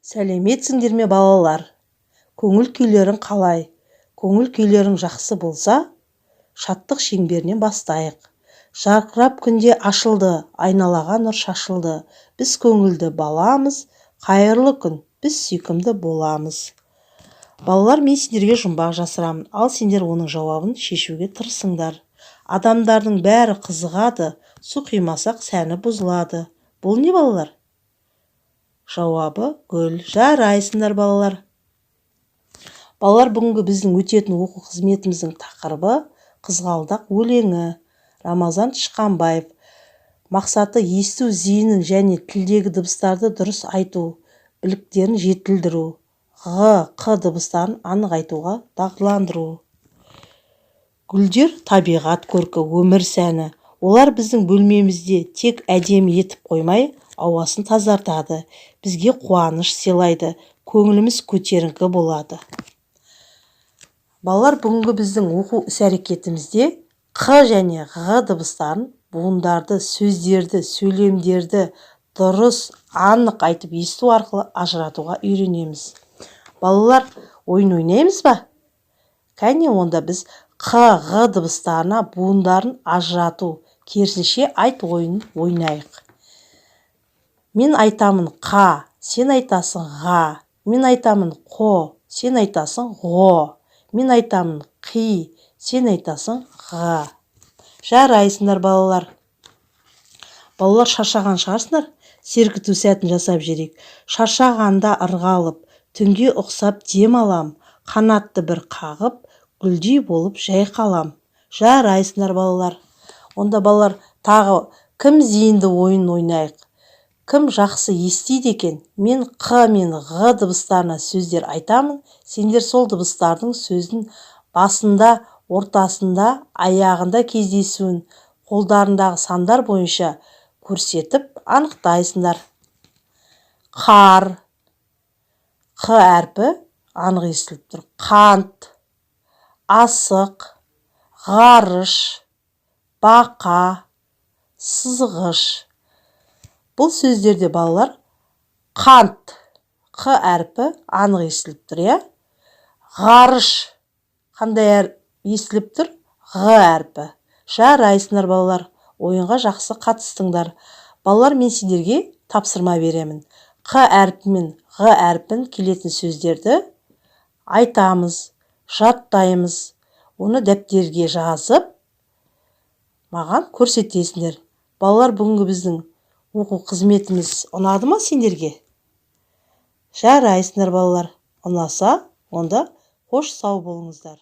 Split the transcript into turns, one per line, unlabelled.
Сәлеметсіңдер ме, балалар? Көңіл күйлерің қалай? Көңіл күйлерің жақсы болса, шаттық шеңберінен бастайық. Жарқырап күнде ашылды, айналаға нұр шашылды. Біз көңілді баламыз, қайырлы күн, біз сүйкімді боламыз. Балалар, мен сендерге жұмбақ жасырамын, ал сендер оның жауабын шешуге тырысыңдар. Адамдардың бәрі қызығады, су құймасақ, сәні бұзылады. Бұл не, балалар? Жауабы: гүл. Жарайсыңдар, балалар. Балалар, бүгінгі біздің өтетін оқу қызметіміздің тақырыбы: «Қызғалдақ» өлеңі, Рамазан Тышқанбаев. Мақсаты: есту зейінін және тілдегі дыбыстарды дұрыс айту біліктерін жетілдіру, ғ, қ дыбыстарын анық айтуға дағдыландыру. Гүлдер – табиғат көркі, өмір сәні. Олар біздің бөлмемізде тек әдемі етіп қоймай, ауасын тазартады, бізге қуаныш сыйлайды, көңіліміз көтеріңкі болады. Балалар, бүгінгі біздің оқу іс-әрекетімізде қ және ғ дыбыстарын, буындарды, сөздерді, сөйлемдерді дұрыс, анық айтып, есту арқылы ажыратуға үйренеміз. Балалар, ойын ойнаймыз ба? Кәне, онда біз қ, ғ дыбыстарына буындарын ажырату «Керісінше айт» ойынын ойнайық. Мен айтамын «қа», сен айтасың «ға». Мен айтамын «қо», сен айтасың «ғо». Мен айтамын «қи», сен айтасың «ғы». Жарайсыңдар, балалар. Балалар, шаршаған шығарсыңдар, сергіту сәтін жасап жіберейік. Шаршағанда ырғалып, түнге ұқсап дем алам, қанатты бір қағып, гүлдей болып жайқалам. Жарайсыңдар, балалар. Онда, балалар, тағы кім зейінді ойын ойнайық? Кім жақсы естиді екен? Мен қ мен ғ дыбыстарына сөздер айтамын, сендер сол дыбыстардың сөздің басында, ортасында, аяғында кездесуін қолдарындағы сандар бойынша көрсетіп анықтайсыңдар. Қар, қ әрпі анық естіліп тұр. Қант, асық, ғарыш, бақа, сызғыш. Бұл сөздерде, балалар, қант, қ әрпі анық естіліп тұр, иә. Ғарыш, қандай әріп естіліп тұр? Ғ әрпі. Жарайсыңдар, балалар, ойынға жақсы қатыстыңдар. Балалар, мен сендерге тапсырма беремін. Қ әрпі мен ғ әрпін келетін сөздерді айтамыз, жаттаймыз. Оны дәптерге жазып, маған көрсетесіңдер. Балалар, бүгінгі біздің оқу қызметіміз ұнады ма сендерге? Жарайсыңдар, балалар. Ұнаса, онда қош, сау болыңыздар.